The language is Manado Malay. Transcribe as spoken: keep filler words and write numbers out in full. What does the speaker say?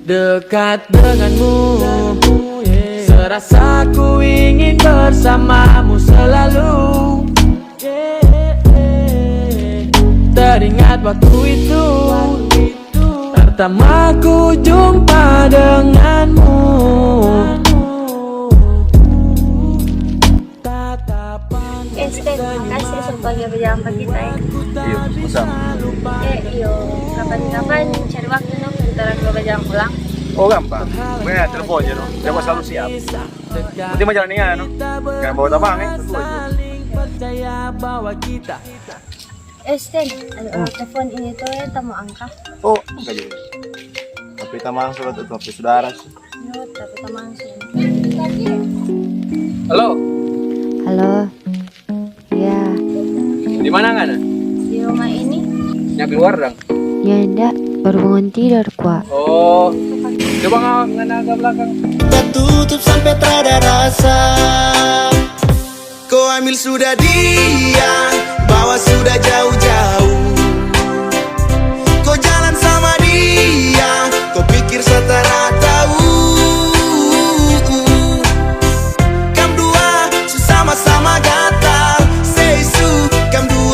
Dekat denganmu, serasa ku ingin bersamamu selalu. Teringat waktu itu, pertama ku jumpa denganmu. Eh, Sten, makasih so pagi berjalan pagi, tai. Iyo, sama. Eh, iyo, kapan-kapan cari waktu no, kita orang dua berjalan pulang. Oh, gampang. Gue telepon aja no. Dia selalu siap. Penting mah jalan ingat no. Jangan bawa tamang eh. Satu aja. Eh, Sten, ada orang telepon ini tuh ya, tamu angka. Oh, enggak jadi. Tapi tamang sudah tuh, tapi saudara sih. Yo, tapi tamang sih. Halo, Halo, ya, di mana ngana? Di rumah ini, Nya keluar dong. Ya nda, baru bangun tidur kwa. Oh, coba ngana ke belakang. Tertutup sampai tak ada rasa. Kau ambil sudah dia.